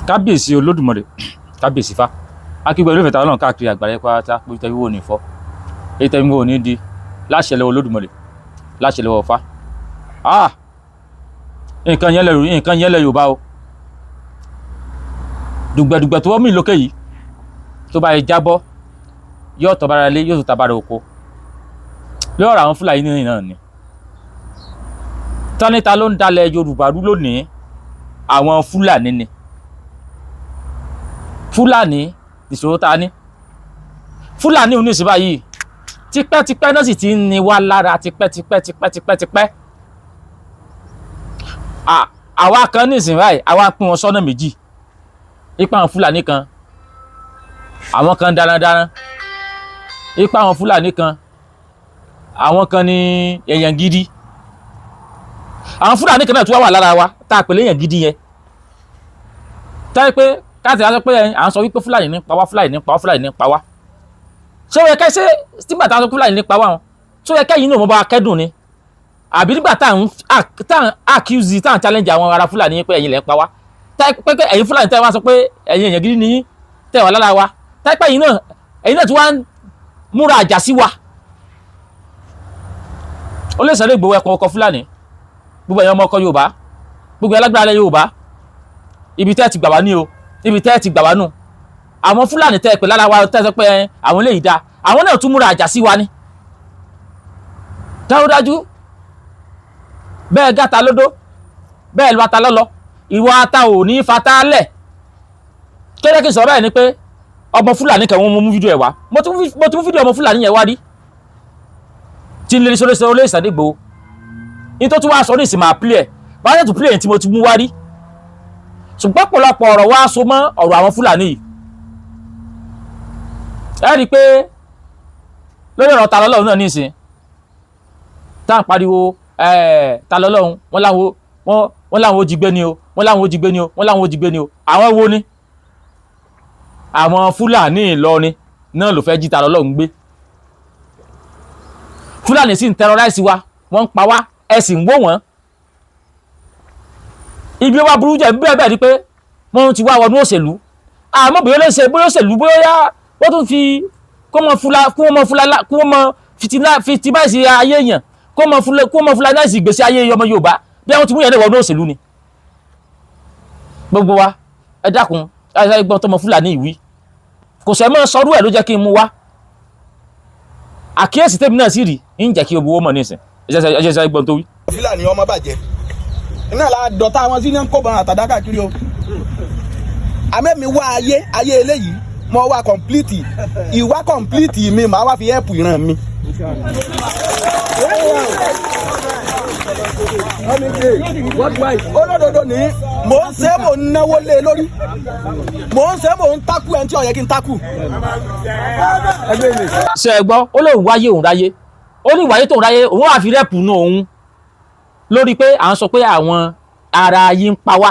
Kábíyèsí Olódùmarè, kábíyèsí Ifá, akígbẹ́ olófẹ́ tàwọn náà káàkiri àgbáyé pátá, pé tẹ́bí wò ní fọ́ èyí, tẹ́bí wò ní di láṣẹ lọ́wọ́ Olódùmarè, láṣẹ lọ́wọ́ Ifá. Ah, nǹkan yẹn lẹ, nǹkan yẹn lẹ Yorùbá o. Dùgbẹ̀dùgbẹ̀ tó wọ́n mì lókè yìí, tó bá yẹ jábọ́, yóò tọ́ bára lé, yóò tó tabára oko. Lọ́rọ̀ àwọn Fúlàní nìyí náà ni tánítà ló ń dalẹ̀ Yorùbá rú lónìí. Àwọn Fúlàní ni. Fúlàní ìṣòro ta ní. Fúlàní ò ní ìsìn báyìí, tipẹ́tipẹ́ náà sì ti ń ní wá lára, tipẹ́tipẹ́, tipẹ́tipẹ́, tipẹ́. Àwa kan ní ìsìn báyìí, àwa pín wọn sọ́nà méjì. Ipa àwọn Fúlàní kan, àwọn kan darandaran. Ipa àwọn Fúlàní kan, àwọn kan ní èèyàn gidi. Àwọn Fúlàní kan náà tún wá wà lára wa tá a pè léèyàn gidi yẹn, táyé pé káàtì á sọ pé à ń sọ wípé Fúlàní ní pa wá, Fúlàní ní pa wá, Fúlàní ní pa wá. Ṣé ó yẹ kẹ́ ṣé nígbà tá a sọ Fúlàní ní pa wá wọn, ṣé ó yẹ kẹ́yìn náà mo bá kẹ́dùn ni? Àbí nígbà tá à ń accuse, tá à ń challenge àwọn ará Fúlàní pé ẹ̀yin lẹ̀ ń pa wá, táyé pé ẹ̀yin Fúlàní tẹ́ wá sọ pé ẹ̀yin èèyàn gidi ni yín tẹ́ wà lára wa, táyé pé ẹ̀yin náà tí wá ń múra àjà sí wa? Ó lè sọ̀rọ̀ Ìgbòho, ẹ̀kọ́ ọkọ̀ Fúlàní, gbogbo ẹ̀yin ọmọ ọkọ Yorùbá, gbogbo ẹlágbára ilẹ̀ Yorùbá, ibi tẹ́ ẹ ti gbà wá ní o, ibi tẹ́ ẹ ti gbà wá nù. Àwọn Fúlàní tẹ́ ẹ pè lára wa, tẹ́ ẹ sọ pé àwọn eléyìí da, àwọn náà tún múra àjà sí wa ni. Dájúdájú, bẹ́ẹ̀ gàtà lódó, bẹ́ẹ̀ lọ ata lọ́lọ́, ìwọ ata ò ní fata lẹ̀. Kéde kí n sọ bẹ́ẹ̀ ni pé ọmọ Fúlàní kan, wọ́n mú fídíò ẹ̀ wá. Mo ti mú fídíò ọmọ Fúlàní yẹn wá rí tí ń lé sórí sórí Sunday Igboho ní tó tún wá sọ ní ìsìn, máa play ẹ̀ báyọ̀ tó play ẹ̀ tí mo ti mú wá rí. Ṣùgbọ́n ọ̀pọ̀lọpọ̀ ọ̀rọ̀ wá so mọ́ ọ̀rọ̀ àwọn Fúlàní yìí. Ẹ rí i pé lórí ọ̀rọ̀ Ta lọ́lọ́run náà nísìn tá à ń pariwo Ta lọ́lọ́run, wọ́n láwọn ó jí gbé ni o, wọ́n láwọn ó jí gbé ni o, wọ́n láwọn ó jí gbé ni o. Àwọn wo ni? Àwọn Fúlàní Ìlọrin náà ló fẹ́ jí Ta lọ́lọ́run gbé. Fúlàní sì ń terrorize wa, wọ́n ń pa wá, ẹ sì ń wò wọ́n. Ibi ó wá burú jẹ́ bẹ́ẹ̀ bẹ́ẹ̀ ni pé wọ́n ti wá wọnú òṣèlú. Àmọ́ bóyá lè ṣe, bóyá òṣèlú, bóyá wọ́n tún fi kó mọ fula, kó mọ fitimáìsì ayé èèyàn, kó mọ fulanáìsì ìgbésí ayé ọmọ Yorùbá, bí àwọn ti mú yẹn lè wọnú òṣèlú ni. Gbogbo wa, ẹ dákun, ẹ sáré gbọ́n tọmọ Fúlàní ìwí kò sẹ́ mọ́ sọrú ẹ̀ ló jẹ́ kí n mú wá. Àkíyèsí tèmi náà sì rí ń jẹ́ kí owó mọ̀ nísìn. Ẹ jẹ́ sáré gbọ́n tó wí. Fúlàní ọmọ bàjẹ́ iná la dọ̀tá wọn sí ní kó bọn àtàdá káàkiri o. Àmẹ́mi wá ayé ayé eléyìí, mo wá complete ìwá complete mi, màá wá fi help ìran mi. Olódodo ní mò ń ṣe, mò ń náwó lé lórí, mò ń ṣe, mò ń takú ẹni tí ó yẹ kí n takú. Ṣe ẹ gbọ́? Ó lóun wáyé, òun ráyé, ó ní ìwáyé tóun ráyé, òun wà fi rẹ́pù nù òun lórí pé à ń sọ pé àwọn ará yìí ń pa wá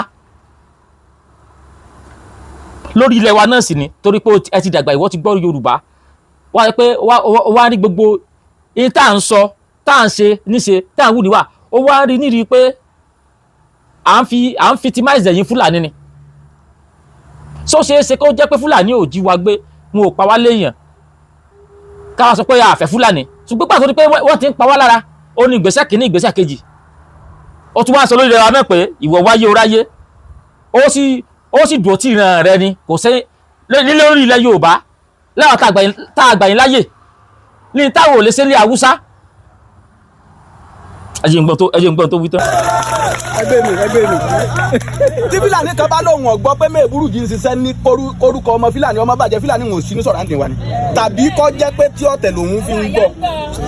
lórí ilẹ̀ wa náà sì ni. Torí pé ẹ ti dàgbà, ìwọ ti gbọ́ Yorùbá wá pé wá rí gbogbo ní tá à ń sọ, tá à ń ṣe níṣe, tá à ń wù níwà, ó wá rí nírí pé à ń victimize ẹ̀yin Fúlàní ni. So ṣeé ṣe kó jẹ́ pé Fúlàní ò jí wa gbé, wọn ò pa wá léèyàn, káwa sọ pé a fẹ́ Fúlàní. Ṣùgbọ́n pàtó ni pé wọ́n ti ń pa wá lára, ó ní ìgbésẹ̀ kìíní, ìgbésẹ̀ kejì, ó tún wá sọ lórí rẹ̀ náà pé ìwọ wáyé, o ráyé, ó sì dùn tí ìran rẹ ni kò sẹ́yìn lórí ilẹ̀ Yorùbá láwọn tá a gbà yín láyè ní táwọn ò lè ṣe ní Haúsá. Ẹ jẹ́ n gbọ́n tó wí tán. Ẹgbẹ́ mi, ẹgbẹ́ mi. Tí Fúlàní kan bá lóun ọ̀gbọ́ pé mẹ́ẹ̀búrú jí ń ṣiṣẹ́ ní kórúkọ ọmọ Fúlàní ọmọ bàjẹ́, Fúlàní wọn ò sí ní sọ̀rọ̀ àǹtí wa ni, tàbí kọ́ jẹ́ pé tí ọ̀tẹ̀ lòun fi ń gbọ́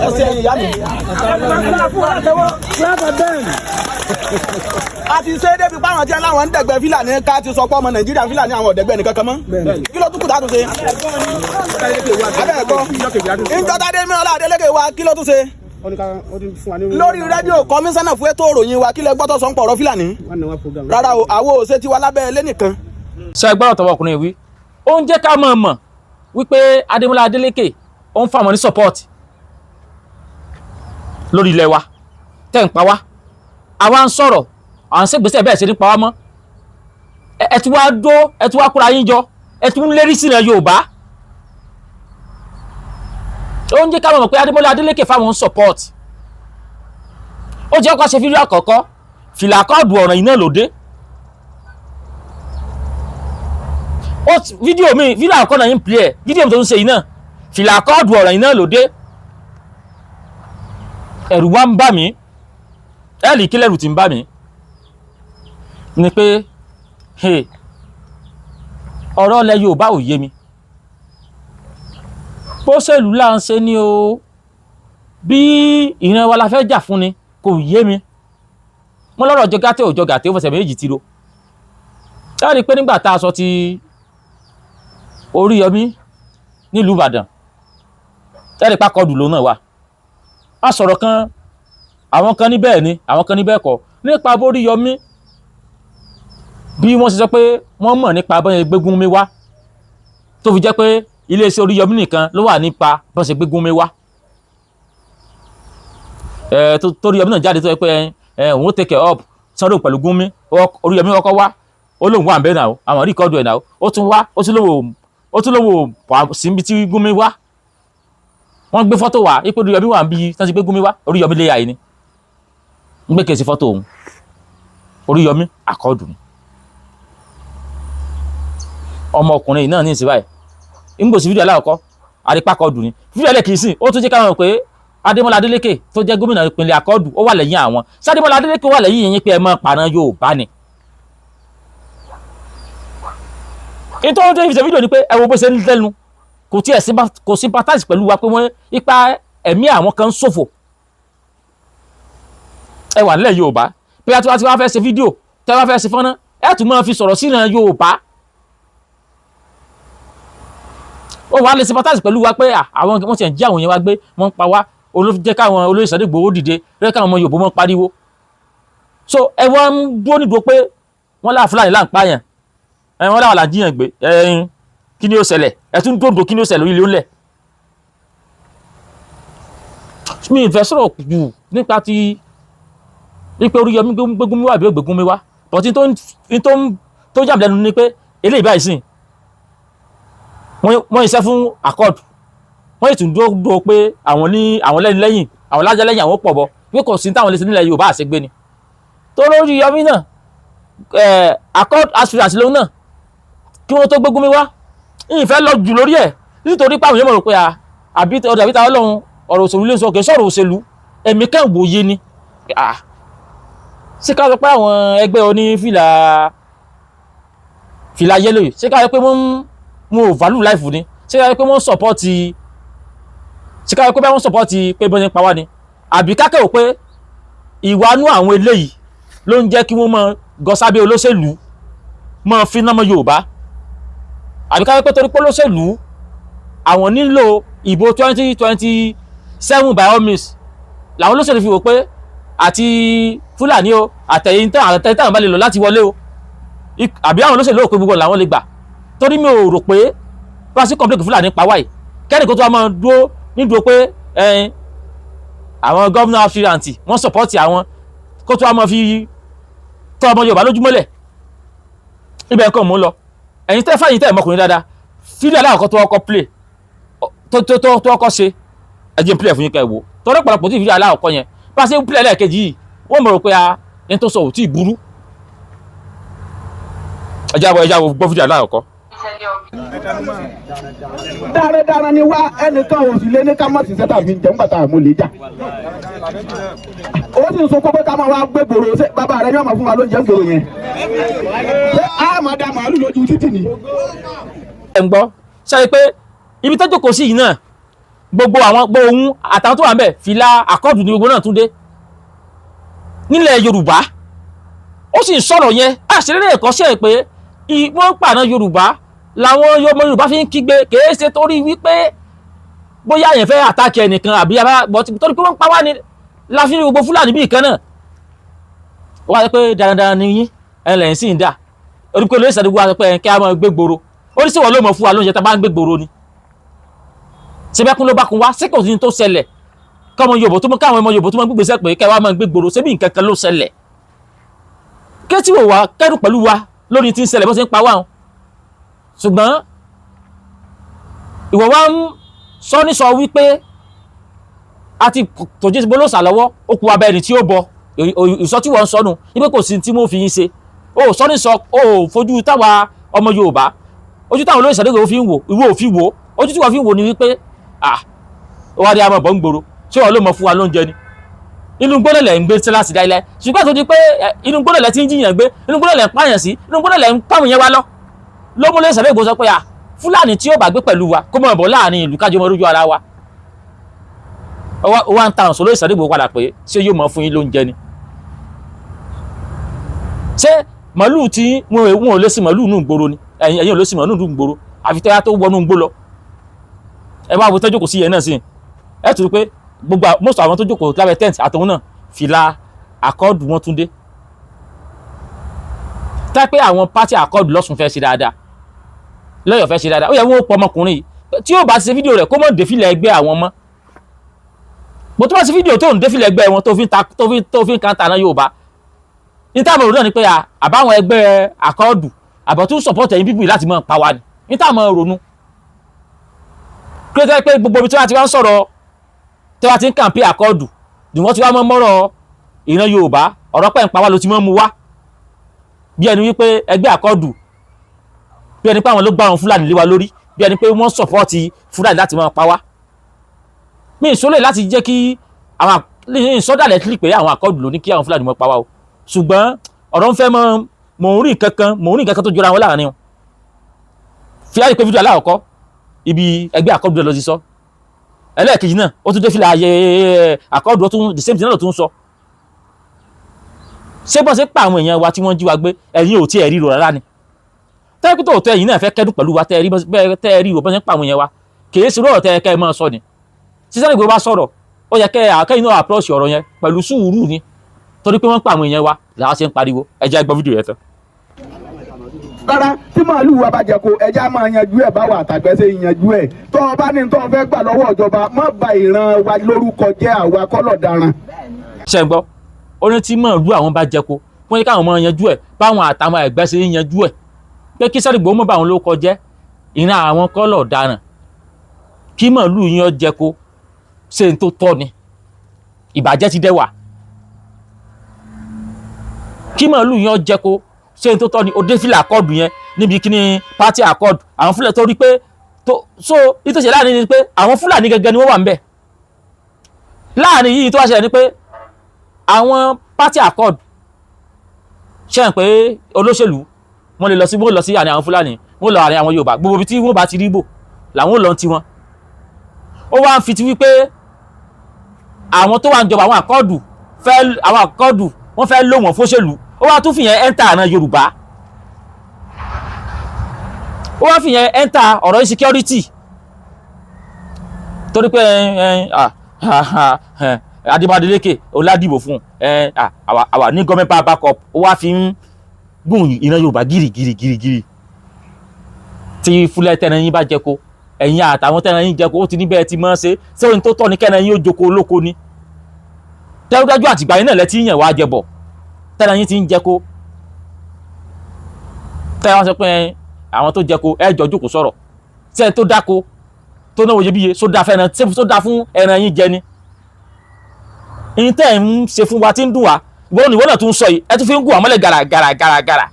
ẹsẹ̀ ẹ̀yìn ìyá mi. A ti ṣe é débi páwọn tí aláwọn ń dẹ̀gbẹ́ Fúlàní ká ti sọ pé ọmọ Nàìjíríà Fúlàní àwọn ọ̀dẹ́gbẹ́ nìkan kan mọ́. Kí ló tún kù tá a tún ṣe? Abẹ́ ẹ̀kọ́ ìjọba dé mìíràn Adélékè wa, kí ló tún ṣe lórí rédíò? Kọmíṣánná fún ètò ìròyìn wa, kí lẹ gbọ́tọ̀ sọ ń pọ̀ ọ̀rọ̀ Fúlàní? Rárá o, àwo ò ṣe tiwa lábẹ́ ilé nìkan. Ṣe gbọ́dọ̀ tọwọ́ ọkùnrin wí, ó ń jẹ́ ká mọ̀ mọ̀ wípé Adémọ́lá Adélékè ó ń fáwọn ní support lórí ilẹ̀ wa tẹ́ ń pa wá. Àwa ń sọ̀rọ̀, à ń ṣègbésẹ̀ bẹ́ẹ̀ ṣe ní pa wá mọ́. Ẹ tún wá dó, ẹ tún wá kóra yín jọ, ẹ tún lérí sínú Yorùbá. Ó ń jẹ́ ká mọ̀ pé Adémọ́lá Adélékè fáwọn ń support. Ó jẹ́ kó ṣe fídíò àkọ́kọ́, fìlà kọ́ọ̀dù ọ̀ràn yìí náà ló dé. Ó fídíò mi, fídíò àkọ́kọ́ náà ń play ẹ̀, fídíò mi tó ń ṣe yìí náà, fìlà kọ́ọ̀dù ọ̀ràn yìí náà ló dé. Ẹ̀rù wa ń bà mí. Ẹ̀rì kí lẹ́rù ti ń bà mí ni pé ọ̀rọ̀ ilẹ̀ Yorùbá ò yé mi. Bóṣèlú là ń ṣe ni o, bí ìran wa la fẹ́ jà fún ni, kò yé mi. Wọ́n lọ́rọ̀ jọ gàtẹ́, òjọ gàtẹ́, ó fẹsẹ̀ méjì tiro. Ẹ rí i pé nígbà tá a sọ ti Oríyọmí nílùú Ìbàdàn, ẹ rí i pákọ́dù lòun náà wà. A sọ̀rọ̀ kan, àwọn kan ní bẹ́ẹ̀ ni, àwọn kan ní bẹ́ẹ̀ kọ́, nípa Bóríyọmí, bí wọ́n ṣe sọ pé wọ́n mọ̀ nípa bọ́n ṣe gbégún mi wá, tó fi jẹ́ pé iléeṣẹ́ Oríyọmí nìkan ló wà nípa bọ́n ṣe gbégún mi wá. Ẹ tó Oríyọmí náà jáde tó yẹ pé ẹ òun ó take up Sunday pẹ̀lú Gúnmi. Oríyọmí kọ́kọ́ wá, ó lóun wà ń bẹ́ẹ̀ náà, àwọn record ẹ̀ náà. Ó tún wá, ó tún lówó síbi tí Gúnmi wá. Wọ́n gbé fọ́tò wá ipò Oríyọmí wà ń bí tí wọ́n ti gbé Gúnmi wá. Oríyọmí lé àyè ni ń gbé kèsì fọ́tò òun. Oríyọmí àkọọ́dù ni ọmọkùnrin náà ní ìsìn báyìí ń gbòsí. Fídíò alákọ̀ọ́kọ́ àrípàkọ́dù ni, fídíò ẹlẹ́kìí sìn, ó tún jẹ́ káwọn pé Adémọ́lá Adélékè tó jẹ́ gómìnà ìpínlẹ̀ àkọọ́dù, ó wà lẹ́yìn àwọn. Sádémọ́lá Adélékè wà lẹ́yìn yín pé ẹ máa pààrọ̀ Yorùbá ni? Nítorí tó fi ṣe fídíò ni pé ẹ wo bó ṣe ń lẹ́nu, kò tiẹ̀ kò sympathize pẹ̀lú wa pé wọ́n ipa ẹ̀mí àwọn kan ń ṣòfò. Ẹ wà nílẹ̀ Yorùbá pé a ti wá fẹ́ ṣe fídíò, tẹ́ wá fẹ́ ṣe fọ́nrán, ẹ tún máa fi sọ̀rọ̀ sí ìran Yorùbá. Ó wà lè sympathize pẹ̀lú wa pé àwọn wọ́n ti ẹ̀ ń jí àwọn yẹn wá gbé, wọ́n ń pa wá, olófin jẹ́ káwọn olóyè Sunday Igboho dìde rẹ́, káwọn ọmọ Yorùbá mọ́ pariwo. So ẹ wọ́n ń dúró nídùú pé wọ́n láà Fúlàní là ń pààyàn, ẹ wọ́n láwà là ń jíyàn gbé. Ẹyin kí ni ó ṣẹlẹ̀? Ẹ tún dòdò, kí ni ó ṣẹlẹ̀ lórí ilé ńlẹ̀? Mi ì fẹ́ sọ̀rọ̀ jù nípa ti wípé Oríyọmí gbégún mi wá àbí ògbégún mi wá, but tó yà mí lẹ́nu ni pé eléyìí báyìí sìn wọ́n iṣẹ́ fún accord, wọ́n sì tún dúró pé àwọn ní àwọn lẹ́yìn lẹ́yìn, àwọn lájá lẹ́yìn, àwọn pọ̀ bọ̀ pé kò sí táwọn lè ṣe nílẹ̀ Yorùbá, àṣegbé ni tó lórí Yọmí náà. Accord aspirant lòun náà kí wọ́n tó gbégún mi wá. Ìfẹ́ lọ jù lórí ẹ̀ nítorí pé àwọn èèyàn mọ̀ pé àbí ọ̀dà àbí táwọn ọlọ́run ọ̀rọ̀ òṣèlú lè sọ, kì í sọ̀rọ̀ òṣèlú. Ẹ̀mí kàn wòye ni. Ṣé ká sọ pé àwọn ẹgbẹ́ oní fìlà fìlà yellow yìí, ṣé ká sọ pé wọ́n mú ò value life ni? Ṣé ká sọ pé wọ́n support? Ṣé ká sọ pé wọ́n support pé bọ́n ṣe ń pa wá ni? Àbí kákẹ́ ò pé ìwánú àwọn eléyìí ló ń jẹ́ kí wọ́n máa gọ sábẹ́ olóṣèlú, máa fi náà mọ́ Yorùbá? Àbí ká pé torí pé olóṣèlú àwọn nílò ìbò 2027 by all means, làwọn olóṣèlú fi wò pé àti Fúlàní o, àtẹ̀yìn tán, àtẹ̀yìn táwọn bá lè lò láti wọlé o? Àbí àwọn olóṣèlú rò pé gbogbo làwọn lè gbà? Torí mi ò rò pé bá sí complain Fúlàní pa wáyé, kẹ́nì kó tó wá máa dúró nídúró pé àwọn gómìnà aspirant wọ́n support àwọn, kó tó wá máa fi tọ́ ọmọ Yorùbá lójúmọ́lẹ̀. Ibẹ̀ kàn mú lọ. Ẹ̀yin tẹ́ fàyín tẹ́ ẹ̀mọkùnrin dáadáa, fídíò alákọ̀ọ́kọ́ tó kọ́kọ́ play, tó kọ́kọ́ ṣe, ẹ jẹ́ n play fún yín ká ẹ wò. Tọ́lọ́ pọ̀lọpọ̀ tí fídíò alákọ̀ọ́kọ́ yẹn bá ṣe ń play ẹlẹ́ẹ̀kejì yìí, wọ́n mọ̀ rò pé a ẹni tó sọ ò tí ì burú. Ẹ jábọ̀ gbọ́ fídíò alákọ̀ọ́kọ́. Dáradára ni wá, ẹnìkan ò sì lé ní ká má ṣiṣẹ́ tàbí jẹun bàtà àmúlẹ̀ jà. Ó sì ń sọ pé ká máa wá gbé gbòòrò. Ṣé bàbá rẹ ní ọmọ fún wa lóúnjẹ gbòòrò yẹn? Ṣé a máa da màálù lójú títì ni? Ẹ ń gbọ́ ṣáà pé ibi tó jókòó sí yìí náà, gbogbo àwọn gbogbo ohun àtàwọn tó wà ń bẹ̀, fìlà àkọ́ọ̀dù ní gbogbo náà tún dé nílẹ̀ Yorùbá. Ó sì ń sọ̀rọ̀ yẹn, àṣírí ẹ̀kọ́ ṣe pé wọ́n ń pààrọ̀ Yorùbá làwọn ọmọ Yorùbá fi ń kígbe. Kìí ṣe torí wípé bóyá yẹn fẹ́ attack ẹnìkan àbí torí pé wọ́n ń pa wá ní láfi gbogbo Fúlàní bíi kan náà. Wọ́n á sọ pé darandaran ni yín, ẹ̀ lẹ́yìn sì ń dà orí pé olóyè Sàdúgbò á sọ pé kí a máa gbé gbòòrò. Ó ní síwọ́n ló mọ̀ fún wa lóúnjẹ tá a bá ń gbé gbòòrò ni? Ṣebẹ́kún ló bá kun wá? Ṣé kò sí ní tó ṣẹlẹ̀ káwọn Yorùbá tó mọ, káwọn ọmọ Yorùbá tó mọ gbígbèsè pé kẹ́ wá máa gbé gbòòrò? Ṣé bí nǹkan kan ló ṣẹlẹ̀? Kẹ́tí wò wá kẹ́dùn pẹ̀lú wa. Lórí tí ń ṣẹlẹ̀, bó ṣe ń pa wá wọn, ṣùgbọ́n ìwọ wa ń sọ ní sọ wípé a ti tòjú bolóṣà lọ́wọ́, ó kú abẹ́ ẹni tí ó bọ ìsọ tí wọ́n ń sọnù wípé kò sí tí wọ́n fi yín ṣe. Ó sọ ní sọ, ó fojú táwa ọmọ Yorùbá, ojú táwọn olóyè Sunday Igboho fi ń wò, ìwọ ò fi wò. Ojú tí wọ́n fi ń wò ni wípé, ah, ó wá dé àmọ́ bọ̀ ń gbòòrò, ṣé wọ́n ló mọ fún wa lóúnjẹ ni? Inú gbọ́dọ̀ lẹ̀ ń gbé síláàsì láíláí, ṣùgbọ́n tó di pé inú gbọ́dọ̀ lẹ̀ ti ń jiyàn gbé, inú gbọ́dọ̀ lẹ̀ ń pààyàn sí, inú gbọ́dọ̀ lẹ̀ ń pàwọn yẹn wá lọ ló mú lóyè Sunday Igboho sọ pé, ah, Fúlàní tí ó bá gbé pẹ̀lú wa, kó mọ̀ bọ̀ láàrin ìlú, kájọ mọ́ lójú ara wa. Ó wá ń ta ọ̀sán lóyè Sunday Igboho padà pé ṣé yóò mọ̀ fún yín lóúnjẹ ni? Ṣé màálù tí wọn ò lè sin màálù nù gbòòrò ni? Ẹ̀yin ò lè sin màálù nù gbòòrò, àfi tẹ́yà tó wọnú gbó lọ. Ẹ wá wo tẹ́jú kò sí yẹn náà sí, ẹ tún rí pé gbogbo most àwọn tó jókòó lábẹ́ tent àtòun náà, fìlà Accord wọn tún dé tẹ́ pé àwọn party Accord lọ́sùn fẹ́ ṣe dáadáa, lọ́yọ̀ fẹ́ ṣe dáadáa. Ó yẹ wọ́n pọ̀ ọmọkùnrin yìí, tí yóò bá ṣe fídíò rẹ̀, kó mọ̀ dé fìlà ẹgbẹ́ àwọn mọ́. Bó tó bá ṣe fídíò tó ń dé fìlà ẹgbẹ́ wọn, tó fi ń ta, tó fi ń kan tàná Yorùbá ní táwọn òrùn náà ni pé àbáwọn ẹgbẹ́ Accord àbọ̀ tó ń support ẹ̀yin people láti mọ̀ pa wá ni ní táwọn ronú kí ló tẹ́ pé gbogbo ibi tí wọ́n ti wá ń sọ̀rọ̀, tí wọ́n ti ń campaign Accord ni wọ́n ti wá mọ́ mọ́rọ̀ ìran Yorùbá, ọ̀rọ̀ pẹ̀ ń pa wá ló ti mọ́ mu wá, bí ẹni wípé ẹgbẹ́ Accord, bí ẹni pé àwọn ló gbá àwọn Fúlàní lé wa lórí, bí ẹni pé wọ́n support Fúlàní láti máa pa wá. Mi ìsólè láti jẹ́ kí àwọn ìsọdàlẹ̀ tí pé àwọn Accord ló ní kí àwọn Fúlàní máa pa wá o, ṣùgbọ́n ọ̀rọ̀ ń fẹ́ mọ́, mò ń rí nǹkan kan, mò ń rí nǹkan kan tó jọra wọn láàrin wọn. Fi á rí pé fídíò alákọ̀ọ́kọ́, ibi ẹgbẹ́ Accord lọ ti sọ. Ẹlẹ́ẹ̀kejì náà, ó tún dé fìlà ayé Accord, ó tún the same thing náà ló tún sọ. Ṣé bọ́n ṣe pa àwọn èèyàn wa tí wọ́n jí wa gbé, ẹ̀yin ò tí ẹ̀ ríro rárá ni? Tẹ́kù tó tẹ́ ẹ̀yin náà fẹ́ kẹ́dùn pẹ̀lú wa, tẹ́ ẹ ríro bọ́n ṣe pa àwọn èèyàn wa, kìí ṣe lọ́rọ̀ tẹ́ ẹ kẹ́ ẹ máa sọ ni. Sísẹ́ Ìgbòho bá sọ̀rọ̀, ó yẹ kẹ́ àkẹ́yìn náà approach ọ̀rọ̀ yẹn pẹ̀lú sùúrù ni, torí pé wọ́n pa àwọn èèyàn wa làwọn ṣe ń pariwo. Ẹ jẹ́ gbọ́ fídíò yẹn tán. Rárá, tí màálù wa bá jẹ ko, ẹja máa yanjú ẹ báwa àtàgbẹ́ ṣe yanjú ẹ. Tó o bá ní tó o fẹ́ gbà lọ́wọ́ ìjọba, má bà ìran wa lórúkọ jẹ́, àwa kọ́lọ̀ daran. Ṣe ń gbọ́? Ó ní tí màálù àwọn bá jẹko, wọ́n ní káwọn máa yanjú ẹ̀ báwọn àtàwọn ẹgbẹ́ ṣe ń yanjú ẹ̀, pé kí Sunday Igboho mọ́ bá àwọn lórúkọ jẹ́, ìran àwọn kọ́lọ̀ ọ̀daràn. Kí màálù yín ó jẹko, ṣe ń tó tọ́ ni? Ìbàjẹ́ ti dẹ́wà. Kí màálù yín ó jẹko, ṣe ń tó tọ́ ni? Ó dé fìlà Accord yẹn níbi kíní party Accord, àwọn Fúlẹ̀ tó rí pé tó so ìtòsí láàrin ni pé àwọn Fúlàní gẹ́gẹ́ ni wọ́n wà ń bẹ̀ láàrin yìí. Tó wá ṣẹlẹ̀ ni pé àwọn party Accord ṣe ń pé olóṣèlú, wọ́n lè lọ sí, wọ́n lọ sí àárín àwọn Fúlàní, wọ́n lọ àárín àwọn Yorùbá, gbogbo ibi tí wọ́n bá ti rí bò làwọn ò lọ ti wọn. Ó wá ń fi ti wípé àwọn tó wà ń jọba, àwọn Accord fẹ́, àwọn Accord wọ́n fẹ́ lò wọ́n fóṣèlú. Ó wá tún fìyẹn enter àná Yorùbá, ó wá fìyẹn enter ọ̀rọ̀ insecurity, torí pé Adébádélékè Ọládìbò fún àwa ní government power backup. Ó wá fi ń gùn ìran Yorùbá gírígírí gírígírí. Tí fúlẹ̀ tẹ́ran yín bá jẹko, ẹ̀yin àtàwọn tẹ́ran yín jẹko, ó ti ní bẹ́ẹ̀ ti mọ́ ṣe. Ṣé ohun tó tọ́ ni kẹ́ran yín ó joko olóko ni? Dájúdájú, àtìgbà yín náà lẹ́tí yàn wá jẹbọ̀, tẹ́ran yín ti ń jẹko. Tẹ́ran wọn sọ pé àwọn tó jẹko, ẹ jọ jókòó sọ̀rọ̀. Ṣé tó dáko tó náwó iyebíye sódà fẹ́ràn, sódà fún ẹran yín jẹ ni? Ìyín tẹ́ ẹ̀ ń ṣe fún wa tí ń dùn wá, ìwọ ni ìwọ náà tún sọ yìí, ẹ tún fi ń gùn àmọ́lẹ̀ gàrà gàrà gàrà gàrà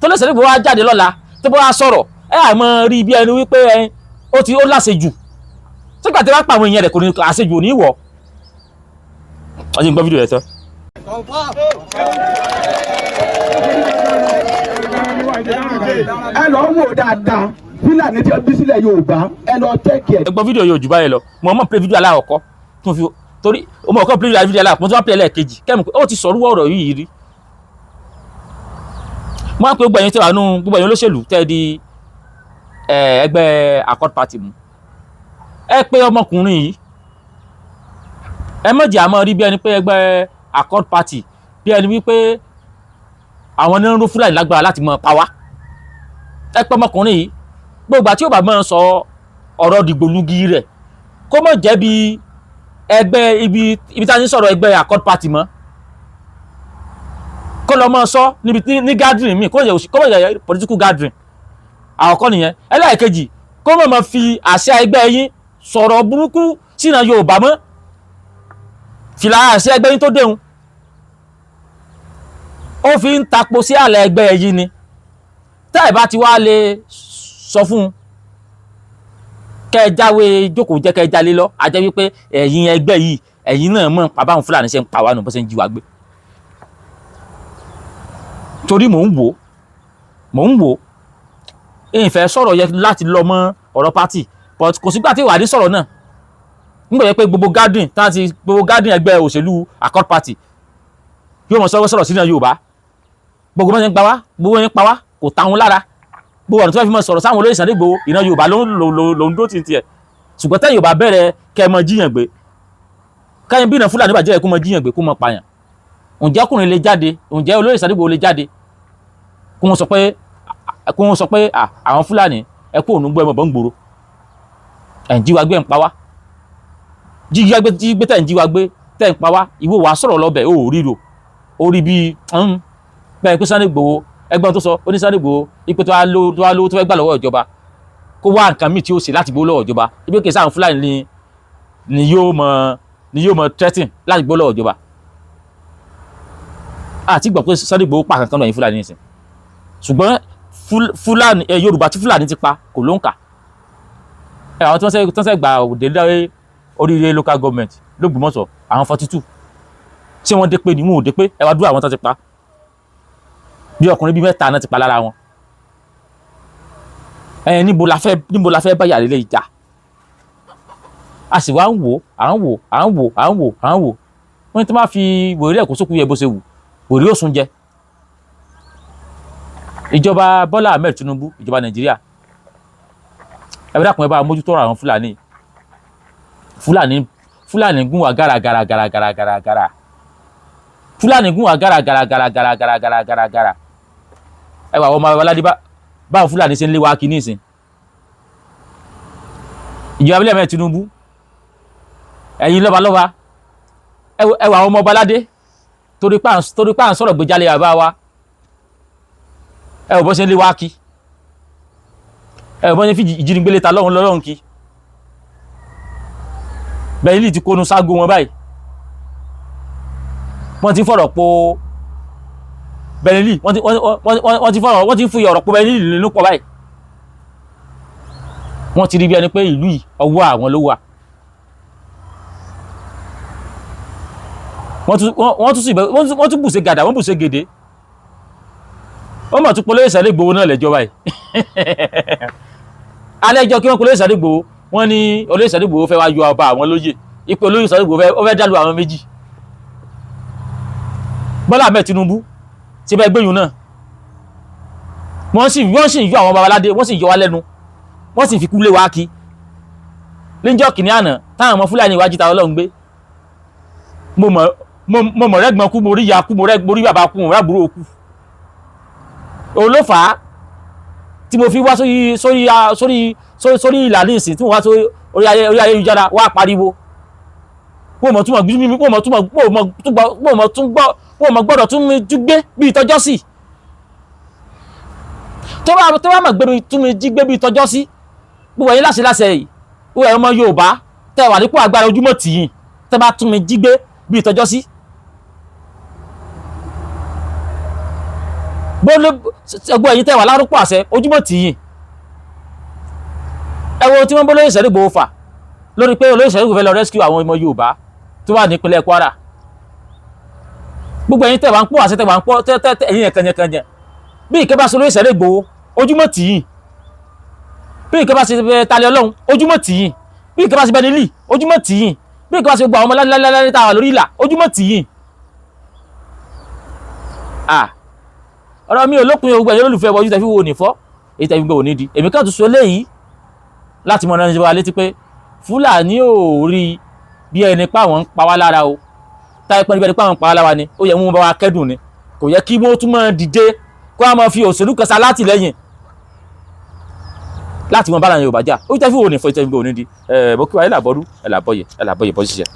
tó lè sẹ́ni bó wá jáde lọ́la, tó bá wá sọ̀rọ̀, ẹ àmọ́ rí bí ẹni wípé ẹ ó ti ó láṣejù. Sígbà tí wọ́n pa àwọn èèyàn rẹ̀, kò ní àṣejù, ò ní wọ̀. Wọ́n ti ń gbọ́ fídíò rẹ̀ tán. Ẹ lọ wò dáadáa, Fúlàní tí ó bí sílẹ̀ Yorùbá, ẹ lọ tẹ́kì ẹ̀. Ẹ gbọ́ fídíò yóò jù báyìí lọ. Mo mọ̀ play fídíò aláwọ̀kọ́ tó fi, torí mo mọ̀ kọ́ play fídíò aláwọ̀kọ́, mo tún wá play ẹlẹ́ẹ̀kejì kẹ́mi pé ó ti sọ̀rọ̀ ọ̀rọ̀ yìí rí. Mo á pé gbogbo ẹ̀yin tí wà nù, gbogbo ẹ̀yin olóṣèlú tẹ́ di ẹgbẹ́ Accord Party mú, ẹ pé ọmọkùnrin yìí, ẹ má jẹ́ àmọ́ rí bí ẹni pé ẹgbẹ́ Accord Party, bí ẹni wípé àwọn ní ń rú Fúlàní lágbára láti mọ pa wá. Ẹ pé ọmọkùnrin yìí, gbogbo àti yóò bá máa sọ ọ̀rọ̀ dìgbòlugi rẹ̀, kó mọ̀ jẹ́ bí ẹgbẹ́ ibi tá a ti ń sọ̀rọ̀ ẹgbẹ́ Accord Party mọ́. Kó Kó lọ mọ́ sọ níbi ní gathering mi, kó yẹ political gathering. Àkọ́kọ́ nìyẹn. Ẹlẹ́ẹ̀kejì, kó má máa fi àsíá ẹgbẹ́ yín sọ̀rọ̀ burúkú sínú Yorùbá mọ́. Fìlà àsíá ẹgbẹ́ yín tó déhùn, ó fi ń tapo sí àlẹ́ ẹgbẹ́ yín ni. Tẹ́ ẹ̀ bá ti wá lè sọ fún un kẹ́ ẹ jáwé jókòó jẹ́, kẹ́ ẹ jalè lọ, a jẹ́ wípé ẹ̀yin ẹgbẹ́ yìí, ẹ̀yin náà mọ̀ pa báwọn Fúlàní ṣe ń pa wá nù, bó ṣe ń jí wa gbé. Torí mò ń wò ìfẹ́ sọ̀rọ̀ yẹ láti lọ mọ́ ọ̀rọ̀ party, but kò sígbà tí ìwádìí sọ̀rọ̀ náà nígbà yẹn pé gbogbo gathering tá ti gbogbo gathering ẹgbẹ́ òṣèlú Accord Party yóò mọ̀ sọ̀rọ̀ sọ̀rọ̀ sínú Yorùbá. Gbogbo bọ́n ṣe ń pa wá, gbogbo yẹn ń pa wá, kò táwọn lára. Gbogbo ọ̀nà tí wọ́n fi mọ̀ sọ̀rọ̀ sáwọn olóyè Sunday Igboho, ìran Yorùbá ló ń dó tì tiẹ̀. Ṣùgbọ́n tẹ́yìn Yorùbá bẹ̀rẹ̀ kẹ́ ẹ mọ jíyàn gbé, kẹ́yìn bí ìnà Fúlàní bàjẹ́ kó mọ jíyàn gbé, kó mọ pààyàn, ǹjẹ́ ọkùnrin lè jáde? Ǹjẹ́ olóyè Sunday Igboho lè jáde kó wọ́n sọ pé àwọn Fúlàní, ẹ kú òun gbọ́, ẹ mọ̀ bọ́ ń gbòòrò, ẹ̀ ń jí wa gbé, ẹ̀ ń pa wá, jí gbé jí gbé, tẹ̀ ń jí wa gbé, tẹ̀ ń pa wá? Ìwọ wàá sọ̀rọ̀ lọ́bẹ̀, ó ríro ó rí bíi bẹ́ẹ̀ pé Sunday Igboho, ẹgbọ́n tó sọ, ó ní Sunday Igboho ipò tó wá lówó tó fẹ́ gbà lọ́wọ́ ìjọba, kó wá nǹkan míì tí ó ṣe láti gbowó lọ́wọ́ ìjọba. Ibi kìí sáà Fúlàní ni yóò mọ threatening láti gbowó lọ́wọ́ ìjọba. Àti gbọ́ pé Sunday Igboho pa kankan lọ́yìn Fúlàní nìsín, ṣùgbọ́n Fúlàní ẹ Yorùbá tí Fúlàní ti pa kò ló ń kà. Ẹ àwọn tí wọ́n ṣe gbà òde lé oríire local government l'Ógbómọ̀ṣọ́, àwọn 42, ṣé wọ́n dé pé ni? Wọn ò dé pé. Ẹ wá dúró, àwọn tó ti pa, bí ọkùnrin bíi mẹ́ta náà ti pa lára wọn. Ẹ níbo la fẹ́ bá yàrá ilé ìjà? A sì wá ń wò, à ń wò, à ń wò, à ń wò, à ń wò. Wọ́n ní tí wọ́n bá fi wèrè ẹ̀kọ́ sókú yẹ, bó ṣe wù wèrè ó sùn jẹ. Ìjọba Bọ́lá Ahmed Tinubu, ìjọba Nàìjíríà, ẹ bá dákun, ẹ bá mójútó ọ̀rọ̀ àwọn Fúlàní. Fúlàní gún wa gàrà gàrà gàrà gàrà gàrà gàrà. Fúlàní gún wa gàrà gàrà gàrà gàrà gàrà gàrà gàrà gàrà. Ẹ wà ọmọ aládé, báwọn Fúlàní ṣe ń lé wa kí nísìn. Ìjọba Bọ́lá Ahmed Tinubu, ẹ̀yin lọ́balọ́ba, ẹ wà ọmọ ọba aládé, torí pa à ń sọ̀rọ̀ gbéjálẹ̀ bàbá wa, ẹ ò bọ́ ṣe ń lé wa kí, ẹ ò bọ́ ṣe ń fi ìjínigbé lé ta lọ́hùn lọ́hùn kí. Bẹ́ẹ̀ ilé ti kónú ságo wọn báyìí, wọ́n ti fọ̀rọ̀ po Bẹ́ẹ̀ni, wọ́n ti fọ̀rọ̀, wọ́n ti fi ọ̀rọ̀ po Bẹ́ẹ̀ni nínú pọ̀ báyìí. Wọ́n ti rí bí ẹni pé ìlú yìí, ọwọ́ àwọn ló wà. Wọ́n tún bùṣe gàdà, wọ́n bùṣe gèdè, wọ́n mọ̀ tún polówó Sunday Igboho náà lẹ́jọ́ báyìí. Alẹ́jọ́ kí wọ́n polówó Sunday Igboho, wọ́n ní olóyè Sunday Igboho fẹ́ wá yọ ọba àwọn lóyè, ipò olóyè Sunday Igboho ó fẹ́ dálù àwọn méjì. Bọ́lá Ahmed Tinubu ti bẹ́ gbẹ̀yìn náà, wọ́n sì yọ àwọn babaládé, wọ́n sì yọ wá lẹ́nu, wọ́n sì fi kú lé wa kí. Níjọ́ kìíní àná táwọn ọmọ Fúlàní iwájú ta Ọlọ́run gbé, mo mọ̀ rẹ́gbọ̀n kú, mo rí ìyá kú, mo rí bàbá kú, mo rí àbúrò kú. Òun ló fà á tí mo fi wá sórí ìlànà ìsìn, tí mo wá sórí orí ayélujára wá pariwo. Wọ́n mọ̀ túmọ̀ gbí, wọ́n mọ̀ túmọ̀, wọ́n mọ̀ tún gbọ́, wọ́n mọ̀ gbọ́dọ̀ tún mi tún gbé bí ìtọ́jọ́ sí. Tó bá mọ̀ gbé mi tún mi jí gbé bí ìtọ́jọ́ sí. Gbogbo ẹ̀yin láṣẹ láṣẹ yìí, gbogbo ẹ̀yin ọmọ Yorùbá tẹ́ wà nípò agbára, ojúmọ̀ tì yín tẹ́ bá tún mi jí gbé bí ìtọ́jọ́ sí. Gbogbo ẹ̀yin tẹ́ wà lárúkọ àṣẹ, ojúmọ̀ tì yín. Ẹ wo tí wọ́n bọ́ lóyè Sunday Igboho fà lórí pé olóyè Sunday Igboho fẹ́ lọ rescue àwọn ọmọ Yorùbá tó wà nípínlẹ̀ Kwara. Gbogbo ẹ̀yin tẹ́ wà ń pọ̀ àṣẹ, tẹ́ wà ń pọ̀ tẹ́ ẹ̀yin ẹ̀kànjẹ̀kànjẹ̀, bí ìkẹ́ bá ṣe olóyè Sunday Igboho, ojúmọ̀ tì yín. Bí ìkẹ́ bá ṣe Talẹ̀ Ọlọ́run, ojúmọ̀ tì yín. Bí ìkẹ́ bá ṣe Benili, ojúmọ̀ tì yín. Bí ìkẹ́ bá ṣe gbogbo àwọn ọmọ lálálálá tá a wà lórí ìlà, ojúmọ̀ tì yín. Ọ̀rọ̀ mi ò lópin. Gbogbo ẹ̀yin olólùfẹ́ ojú tẹ̀ fi wo ní fọ́, èyí tẹ̀ fi gbọ́ òní di. Èmi kàn tún sọ léyìí láti mọ ọ̀nà wa létí pé Fúlàní ò rí bí ẹni pa àwọn ń pa wá lára o. Táyé pẹ́ níbi ẹni pa àwọn ń pa wá lára ni, ó yẹ wọ́n bá wa kẹ́dùn ni. Kò yẹ kí wọ́n tún máa dìde kó wọ́n máa fi òṣèlú kan ṣalátìlẹ́yìn láti wọn bá ara Yorùbá jà. Ó tẹ́ fi wo ní fọ́, èyí tẹ̀ fi gbọ́ òní di. Ẹ̀ bó kí wa, ẹ̀ làbọ́rú, ẹ̀ làbọ́yè, ẹ̀ làbọ́yè bọ́ ṣiṣẹ́.